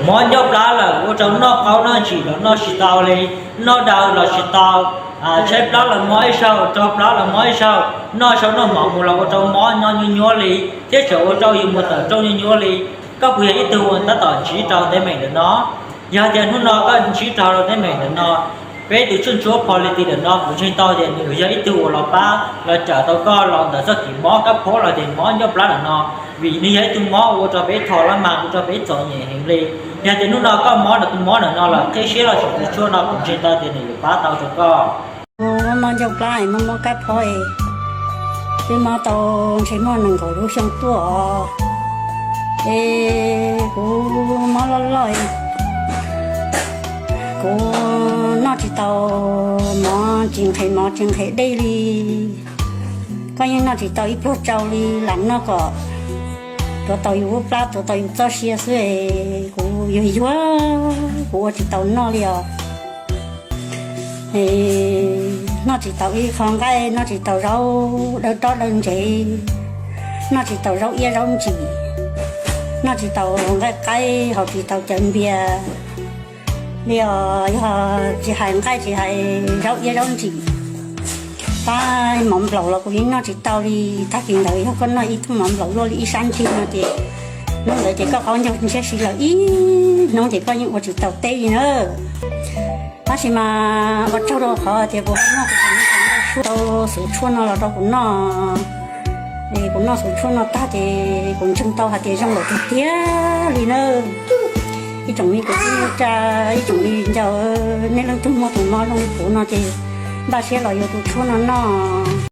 Mob nyob plab lawm ua rau noj qaub noj ntsim los noj tsis tau li, noj daws los tsis tau, tshaib plab los mob ib zaug, raug plab los mob ib zaug, noj zaub noj mov mus los ua rau mob nyob nyuaj nyuaj li, thiab tseem ua rau yus mus tawm rooj nyuaj nyuaj li. Koj puas yog ib tug uas tab tom ntsib rau teeb meem ntawm no? Yog tias hnub no koj ntsib rau teeb meem ntawm no, peb tus tshuaj ntsuab Quality ntawm no kuv ntseeg tau tias nws yog ib tug uas los pab los cawm tau koj los ntawm txoj kev mob kab phob los tias mob nyob plab ntawm no, vim nws yog ib tug mob ua rau peb tho lab mas ua rau peb txom nyem heev li. Yog tias hnub no koj mob tus mob ntawm no los qhib siab los siv tus tshuaj no kuv ntseeg tau tias nws yuav pab tau rau koj. Kuv mob ncauj plab, mob mob kab phob, twb mob tau ntshe muaj nees nkaum lub xyoo tuaj os. Es kuv mob loj loj, kuv noj tsis tau mov, tsis nqhis mov tsis nqhis dej li. Koj yeej noj tsis tau ib pluag tsau li, lam noj kom tuav tau yus lub plab, tuav tau yus txoj sia xwb es kuv yuag yuag, kuv ua tsis tau noj li os. Noj tsis tau ib qho nqaij, noj tsis tau zaub daw rob daw ntsev, noj tsis tau zaub iab zaub ntsim, noj tsis tau nqaij qaib, haus tsis tau cawv npias li os. Yog tsis hais nqaij tsis hais zaub iab zaub ntsim, tab mov nplaum los kuv yeej noj tsis tau li. Tag kis ntawd yog koj noj ib tug mov nplaum luaj li ib sab ntsig no ces hnub ntawd ces koj qaub ncaug ntshiab si lawm ib hnub ces koj yeej ua tsis tau teb li na. Tab sis mas ua tsaug rau qhov tias kuv noj, kuv tau xub tshuaj no los rau kuv noj, es kuv noj xub tshuaj no tag ces kuv ntseeg tau hais tias zoo lawm tiag tiag li na. Ib tsoom me kwv tij neej tsa, ib tsoom me viv ncaus, nej leej twg muaj tus mob zoo li kuv no ces npaj siab los yuav tus tshuaj no noj.